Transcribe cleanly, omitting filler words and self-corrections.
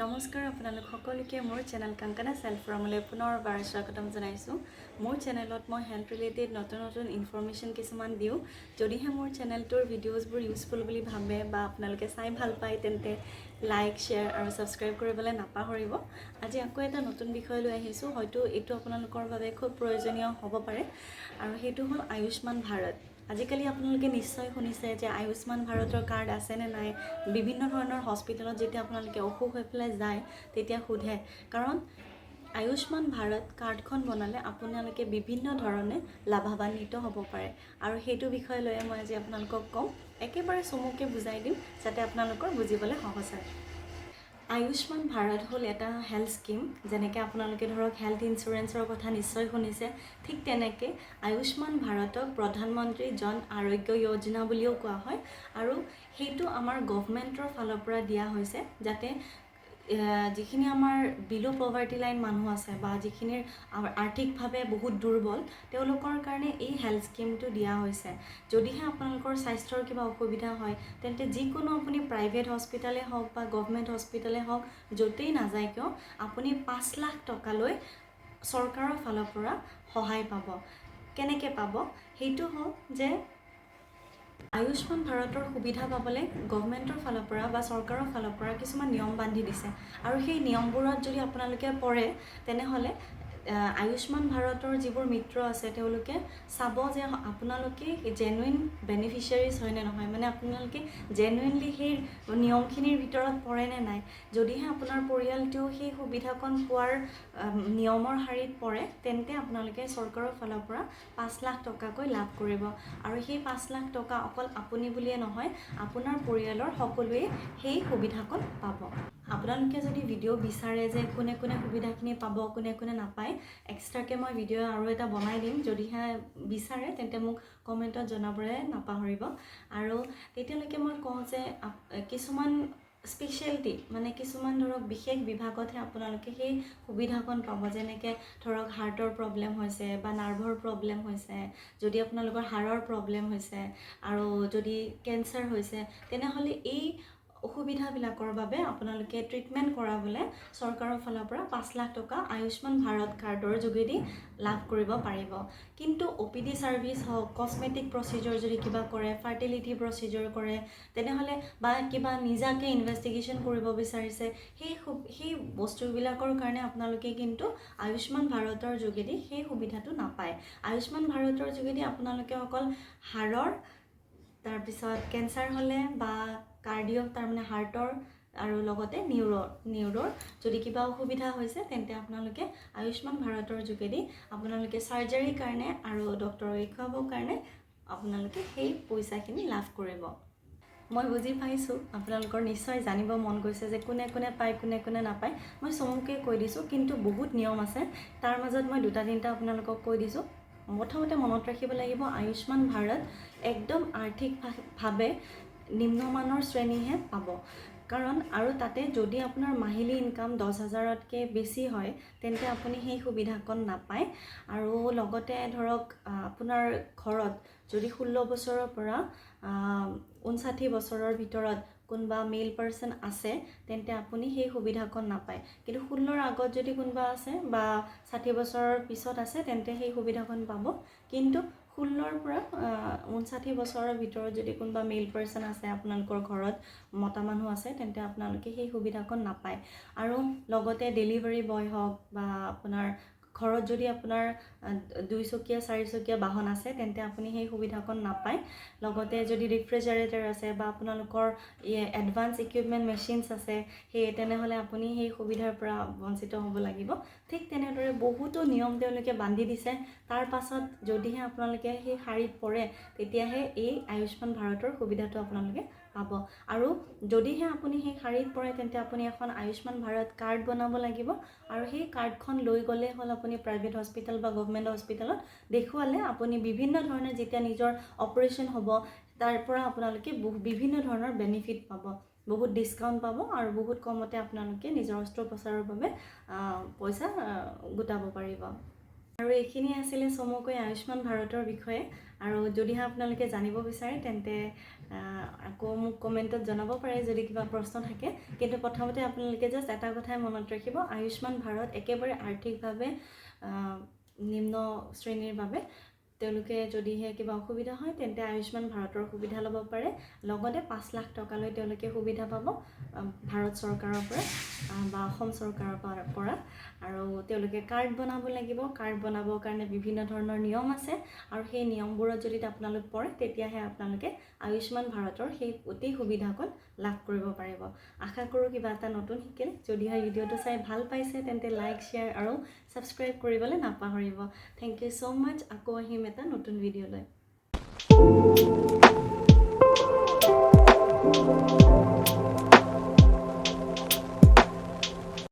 নমস্কাৰ, আপোনালোক সকলোকে মোৰ চেনেল কংকনা চেল্ফ ফৰমলৈ পুনৰবাৰ স্বাগতম জনাইছোঁ। মোৰ চেনেলত মই হেল্থ ৰিলেটেড নতুন নতুন ইনফৰ্মেশ্যন কিছুমান দিওঁ। যদিহে মোৰ চেনেলটোৰ ভিডিঅ'জবোৰ ইউজফুল বুলি ভাবে বা আপোনালোকে চাই ভাল পায়, তেন্তে লাইক, শ্বেয়াৰ আৰু ছাবস্ক্ৰাইব কৰিবলৈ নাপাহৰিব। আজি আকৌ এটা নতুন বিষয় লৈ আহিছোঁ। হয়তো এইটো আপোনালোকৰ বাবে খুব প্ৰয়োজনীয় হ'ব পাৰে আৰু সেইটো হ'ল আয়ুষ্মান ভাৰত। আজিকালি আপোনালোকে নিশ্চয় শুনিছে যে আয়ুষ্মান ভাৰতৰ কাৰ্ড আছেনে নাই। বিভিন্ন ধৰণৰ হস্পিটেলত যেতিয়া আপোনালোকে অসুখ হৈ পেলাই যায়, তেতিয়া সোধে। কাৰণ আয়ুষ্মান ভাৰত কাৰ্ডখন বনালে আপোনালোকে বিভিন্ন ধৰণে লাভান্বিত হ'ব পাৰে আৰু সেইটো বিষয় লৈয়ে মই আজি আপোনালোকক ক'ম। একেবাৰে চমুকৈ বুজাই দিম, যাতে আপোনালোকৰ বুজিবলৈ সহজ হয়। আয়ুষ্মান ভাৰত হ'ল এটা হেল্থ স্কীম। যেনেকৈ আপোনালোকে ধৰক হেল্থ ইঞ্চুৰেঞ্চৰ কথা নিশ্চয় শুনিছে, ঠিক তেনেকৈ আয়ুষ্মান ভাৰতক প্ৰধানমন্ত্ৰী জন আৰোগ্য যোজনা বুলিও কোৱা হয়। আৰু সেইটো আমাৰ গভমেণ্টৰ ফালৰ পৰা দিয়া হৈছে, যাতে যিখিনি আমাৰ বিল' পভাৰ্টি লাইন মানুহ আছে বা যিখিনিৰ আৰ্থিকভাৱে বহুত দুৰ্বল, তেওঁলোকৰ কাৰণে এই হেল্থ স্কীমটো দিয়া হৈছে। যদিহে আপোনালোকৰ স্বাস্থ্যৰ কিবা অসুবিধা হয়, তেন্তে যিকোনো আপুনি প্ৰাইভেট হস্পিটেলেই হওক বা গভমেণ্ট হস্পিটেলেই হওক, য'তেই নাযায় কিয়, আপুনি 5 লাখ টকালৈ চৰকাৰৰ ফালৰ পৰা সহায় পাব। কেনেকৈ পাব? সেইটো হ'ল যে আয়ুষ্মান ভাৰতৰ সুবিধা পাবলৈ গভমেণ্টৰ ফালৰ পৰা বা চৰকাৰৰ ফালৰ পৰা কিছুমান নিয়ম বান্ধি দিছে আৰু সেই নিয়মবোৰত যদি আপোনালোকে পৰে, তেনেহ'লে আয়ুষ্মান ভাৰতৰ যিবোৰ মিত্ৰ আছে, তেওঁলোকে চাব যে আপোনালোকে জেনুইন বেনিফিচিয়াৰিজ হয়নে নহয়, মানে আপোনালোকে জেনুইনলি সেই নিয়মখিনিৰ ভিতৰত পৰেনে নাই। যদিহে আপোনাৰ পৰিয়ালটোৱেও সেই সুবিধাকণ পোৱাৰ নিয়মৰ শাৰীত পৰে, তেন্তে আপোনালোকে চৰকাৰৰ ফালৰ পৰা 5 লাখ টকাকৈ লাভ কৰিব। আৰু সেই 5 লাখ টকা অকল আপুনি বুলিয়ে নহয়, আপোনাৰ পৰিয়ালৰ সকলোৱে সেই সুবিধাকণ পাব। আপোনালোকে যদি ভিডিঅ' বিচাৰে যে কোনে কোনে সুবিধাখিনি পাব, কোনে কোনে নাপায়, এক্সট্ৰাকৈ মই ভিডিঅ' আৰু এটা বনাই দিম। যদিহে বিচাৰে, তেন্তে মোক কমেণ্টত জনাবলৈ নাপাহৰিব। আৰু তেতিয়ালৈকে মই কওঁ যে কিছুমান স্পেচিয়েলিটি, মানে কিছুমান ধৰক বিশেষ বিভাগতহে আপোনালোকে সেই সুবিধাকণ পাব। যেনেকৈ ধৰক হাৰ্টৰ প্ৰব্লেম হৈছে বা নাৰ্ভৰ প্ৰব্লেম হৈছে, যদি আপোনালোকৰ হাড়ৰ প্ৰব্লেম হৈছে আৰু যদি কেঞ্চাৰ হৈছে, তেনেহ'লে এই অসুবিধাবিলাকৰ বাবে আপোনালোকে ট্ৰিটমেণ্ট কৰাবলৈ চৰকাৰৰ ফালৰ পৰা 5 লাখ টকা আয়ুষ্মান ভাৰত কাৰ্ডৰ যোগেদি লাভ কৰিব পাৰিব। কিন্তু অ'পিডি ছাৰ্ভিচ হওক, কচমেটিক প্ৰচিজাৰ যদি কিবা কৰে, ফাৰ্টিলিটি প্ৰচিজাৰ কৰে, তেনেহ'লে বা কিবা নিজাকৈ ইনভেষ্টিগেশ্যন কৰিব বিচাৰিছে, সেই বস্তুবিলাকৰ কাৰণে আপোনালোকে কিন্তু আয়ুষ্মান ভাৰতৰ যোগেদি সেই সুবিধাটো নাপায়। আয়ুষ্মান ভাৰতৰ যোগেদি আপোনালোকে অকল হাড়ৰ, তাৰপিছত কেঞ্চাৰ হ'লে বা কাৰ্ডিঅ', তাৰমানে হাৰ্টৰ আৰু লগতে নিউৰ'ৰ যদি কিবা অসুবিধা হৈছে, তেন্তে আপোনালোকে আয়ুষ্মান ভাৰতৰ যোগেদি আপোনালোকে চাৰ্জাৰীৰ কাৰণে আৰু ডক্টৰক দেখুৱাবৰ কাৰণে আপোনালোকে সেই পইচাখিনি লাভ কৰিব। মই বুজি পাইছোঁ, আপোনালোকৰ নিশ্চয় জানিব মন গৈছে যে কোনে কোনে পায়, কোনে কোনে নাপায়। মই চমুকৈ কৈ দিছোঁ, কিন্তু বহুত নিয়ম আছে। তাৰ মাজত মই দুটা তিনিটা আপোনালোকক কৈ দিছোঁ। প্ৰথমতে মনত ৰাখিব লাগিব, আয়ুষ্মান ভাৰত একদম আৰ্থিকভাৱে নিম্নমানৰ শ্ৰেণীহে পাব। কাৰণ আৰু তাতে যদি আপোনাৰ মাহিলী ইনকাম 10 হাজাৰতকৈ বেছি হয়, তেন্তে আপুনি সেই সুবিধাকণ নাপায়। আৰু লগতে ধৰক আপোনাৰ ঘৰত যদি 16 বছৰৰ পৰা 59 বছৰৰ ভিতৰত কোনোবা মেল পাৰ্চন আছে, তেন্তে আপুনি সেই সুবিধাকণ নাপায়। কিন্তু 16ৰ আগত যদি কোনোবা আছে বা 60 বছৰৰ পিছত আছে, তেন্তে সেই সুবিধাকণ পাব। কিন্তু 16ৰ পৰা 59 বছৰৰ ভিতৰত যদি কোনোবা মেল পাৰ্চন আছে, আপোনালোকৰ ঘৰত মতা মানুহ আছে, তেন্তে আপোনালোকে সেই সুবিধাকণ নাপায়। আৰু লগতে ডেলিভাৰী বয় হওক বা আপোনাৰ ঘৰত যদি আপোনাৰ দুইচকীয়া, চাৰিচকীয়া বাহন আছে, তেন্তে আপুনি সেই সুবিধাকণ নাপায়। লগতে যদি ৰিফ্ৰিজাৰেটৰ আছে বা আপোনালোকৰ এডভান্স ইকুইপমেণ্ট মেচিনছ আছে, সেই তেনেহ'লে আপুনি সেই সুবিধাৰ পৰা বঞ্চিত হ'ব লাগিব। ঠিক তেনেদৰে বহুতো নিয়ম তেওঁলোকে বান্ধি দিছে। তাৰ পাছত যদিহে আপোনালোকে সেই শাৰীত পৰে, তেতিয়াহে এই আয়ুষ্মান ভাৰতৰ সুবিধাটো আপোনালোকে পাব। আৰু যদিহে আপুনি সেই শাৰীত পৰে, তেন্তে আপুনি এখন আয়ুষ্মান ভাৰত কাৰ্ড বনাব লাগিব আৰু সেই কাৰ্ডখন লৈ গ'লেই হ'ল আপুনি প্ৰাইভেট হস্পিটেল বা গভমেণ্ট হস্পিটেলত দেখুৱালে আপুনি বিভিন্ন ধৰণে যেতিয়া নিজৰ অপাৰেশ্যন হ'ব, তাৰ পৰা আপোনালোকে বিভিন্ন ধৰণৰ বেনিফিট পাব, বহুত ডিছকাউণ্ট পাব আৰু বহুত কমতে আপোনালোকে নিজৰ অস্ত্ৰোপচাৰৰ বাবে পইচা গোটাব পাৰিব। আৰু এইখিনি আছিলে চমুকৈ আয়ুষ্মান ভাৰতৰ বিষয়ে। আৰু যদিহে আপোনালোকে জানিব বিচাৰে, তেন্তে আকৌ মোক কমেণ্টত জনাব পাৰে যদি কিবা প্ৰশ্ন থাকে। কিন্তু প্ৰথমতে আপোনালোকে জাষ্ট এটা কথাই মনত ৰাখিব, আয়ুষ্মান ভাৰত একেবাৰে আৰ্থিকভাৱে নিম্ন শ্ৰেণীৰ বাবে। তেওঁলোকে যদিহে কিবা অসুবিধা হয়, তেন্তে আয়ুষ্মান ভাৰতৰ সুবিধা ল'ব পাৰে। লগতে 5 লাখ টকালৈ তেওঁলোকে সুবিধা পাব ভাৰত চৰকাৰৰ পৰা বা অসম চৰকাৰৰ পৰা। আৰু তেওঁলোকে কাৰ্ড বনাব লাগিব। কাৰ্ড বনাবৰ কাৰণে বিভিন্ন ধৰণৰ নিয়ম আছে আৰু সেই নিয়মবোৰত যদি আপোনালোক পৰে, তেতিয়াহে আপোনালোকে আয়ুষ্মান ভাৰতৰ সেই গোটেই সুবিধাকণ লাভ কৰিব পাৰিব। আশা কৰোঁ কিবা এটা নতুন শিকিলে। যদিহে ভিডিঅ'টো চাই ভাল পাইছে, তেন্তে লাইক, শ্বেয়াৰ আৰু ছাবস্ক্ৰাইব কৰিবলৈ নাপাহৰিব। Thank you so much. আকৌ আহিম এটা নতুন ভিডিঅ' লৈ।